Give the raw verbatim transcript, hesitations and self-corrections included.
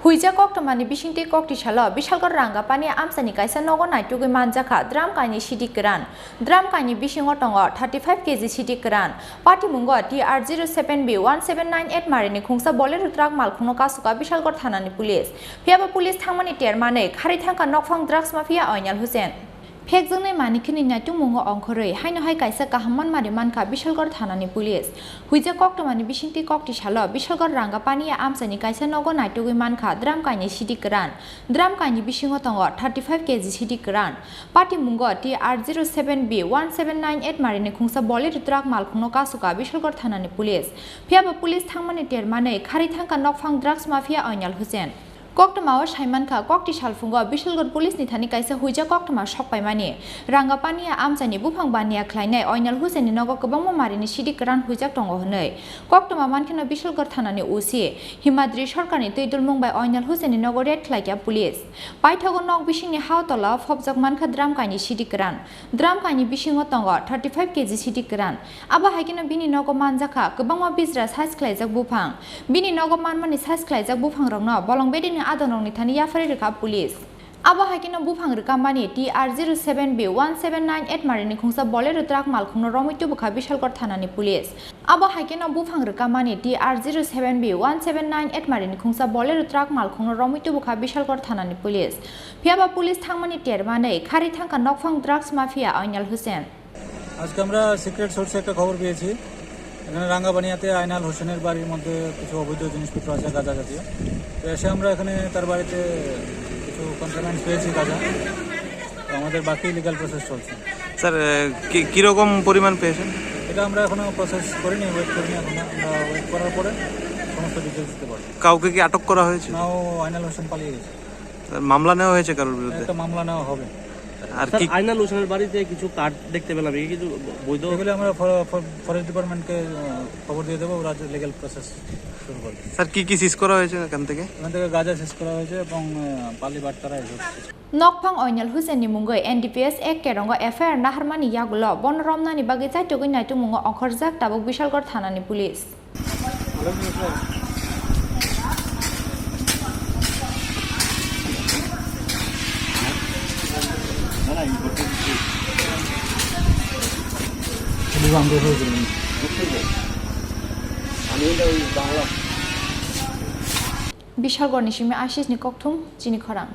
Huijak koktwmani bisingtwi koktisalo Bishalgarh Rangapani amchaini kaisa nogo naitugwi manjakha drum kainwi sidik kwran. Drum kainwi bisingo tongo thirty five K G sidik kwran. Patimungo T R zero seven B one seven nine eight marini khungsa Bolero truck malkhungno kasukha Bishalgarh thanani police. Phiyaba police thangmani termanwi kharwi thangkha nokphang drugs mafia Oinal Hussain. Phekjaknai manikhini naitungmungo ongkhorwi haino hai kaisa kaham manmari mankha Bishalgarh thanani police. Huijak koktwmani bisingtwi koktisalo Bishalgarh Rangapaniya amchaini kaisa nogo naitugwi mankha drum kainwi sidik kwran. Drum kainwi bisingo tongo thirty five K G sidik kwran. Patimungo T R zero seven B one seven nine eight marini khungsa Bolero truck malkhungno kasukha Bishalgarh thanani police. Phiyaba police thangmani termanwi kharwi thangkha nokphang drugs mafia Oinal Hussain. Koktwmao saimankha, kokti salphungo Bishalgarh police ni thani kaisa huijak koktwma sokpaimani. Rangapaniya amchaini buphang baniya khlainai Oinal Hussain ni nogo kwbangma marini sidik kwran huijak tongo hwnwi. Koktwma mankheno Bishalgarh thanani O C Himadri Sarkarni twidulmung bai Oinal Hussain ni nogo raid khlaikha police. Paithago nok bisingni hao tola phobjak mankha drum kainwi sidik kwran. Drum kainwi bisingo tongo thirty five K G sidik kwran. Abo hai kheno bini nogo manjakha kwbangma bijra size khlaijak buphang. Bini nogo manmani size khlaijak buphangrokno bolong bedekni adongrokni thani yapharwi rwkha police. Abo hai kheno buphang rwkamani T R zero seven B one seven nine eight marini khungsa Bolero truck malkhungno romwi tubukha Bishalgarh thanani police. Abo hai kheno buphang rwkamani T R zero seven B one seven nine eight marini khungsa Bolero truck malkhungno romwi tubukha Bishalgarh thanani police. Phiyaba police thangmani termanwi kharwi thangkha nokphang drugs mafia Oinal Hussain. আজকে আমরা সিক্রেট সোর্সে একটা খবর পেয়েছি, এখানে রাঙ্গাবানিয়াতে আইনাল হোসেনের বাড়ির মধ্যে কিছু অবৈধ জিনিসপত্র আছে, গাঁজা জাতীয়। তো এসে আমরা এখানে তার বাড়িতে কিছু কনসাইনমেন্ট পেয়েছি গাঁজা, তো আমাদের বাকি লিগ্যাল প্রসেস চলছে। স্যার, এ, কি, কিরকম পরিমাণ পেয়েছেন? এটা আমরা এখনো প্রসেস করিনি, ওয়েট করিনি এখনো। আমরা ওয়েট করার পরে সমস্ত ডিটেলস দিতে পারবো। কাউকে কি আটক করা হয়েছে? না, ও আইনাল হোসেন পালিয়ে গেছে। স্যার, মামলা নেওয়া হয়েছে কারোর বিরুদ্ধে? একটা মামলা নেওয়া হবে। আর স্যার, কি আইনাল হোসেনের বাড়িতে কিছু কার্ড দেখতে পেলাম, এই কিছু বৈধ? এগুলো আমরা ফ-, ফ-, ফরেস্ট ডিপার্টমেন্টকে, আহ, খবর দিয়ে দেবো, ওরা লিগ্যাল প্রসেস শুরু করবে। স্যার, কি কি সিজ করা হয়েছে এখান থেকে? এখান থেকে গাঁজা সিজ করা হয়েছে এবং, আহ, পালি বাটপাড়া এসব। Nokphang Oinal Hussain ni mungwi N D P S Act kerongo F I R naharmani yagulo bono romnani bagwi chaitugwi naitugmungo ongkhorjak tabuk Bishalgarh thanani police. Bishalgarh ni simi Ashish ni kokthum chini khorang.